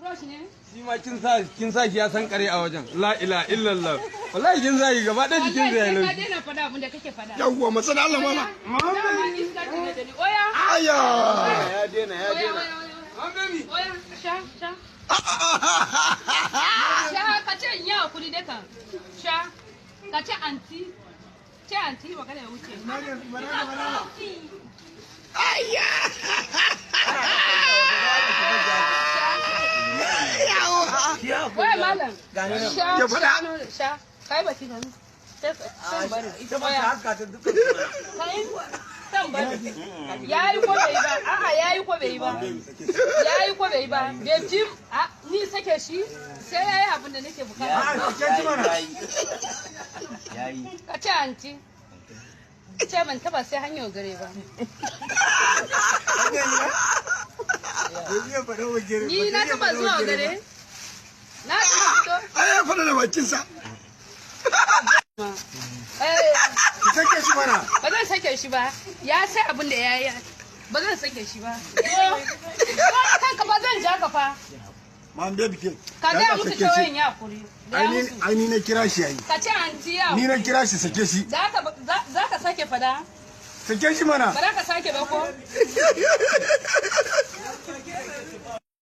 Crush ne? Shi ma kin sa shi ya san kare a wajen. La ilaha illallah. Wallahi kin sa shi gaba ɗaya jikin sa ya Wallahi sai ka laushi. daina faɗa abin da kake faɗa. Yawwa, matsa da Allah mana. Dama iska ce da ni. Oya. Aya. Ya daina, ya Oya, daina. oya, oya. Man baby. Oya, sha, sha. Sha, ka ce in yi hakuri dai kan. Sha. Ka ce anti. Ce anti magana ya wuce. Aya. Yawa. Wai malam. Sha, Ya faɗa. sha, sha. Kai baki ka. Sai bari. Oya. Kai san bari. Yayi ko bai yi ba? A'a, yayi ko bai yi ba? Yayi ko bai yi ba? Bai ji a ni sake shi sai yayi abin da nake bukata. Ka ce anti. Ce ban taba sai hanyar gare ba. Ni na taba zuwa gare. Na taba fito. Ai ya faɗa da bakinsa. Eh, Sake shi mana. ba zan sake shi ba. Ya sai abin da ya yi. Ba zan sake shi ba. Zo kanka ba zan ja ka fa. Man baby ke. Ka gaya musu cewa yin hakuri. Gaya musu. Ai ni na kira shi yayi. Ka ce anti ya. Ni na kira shi, sake shi. Za ka sake fada? Sake shi mana. Ba za ka sake ba ko?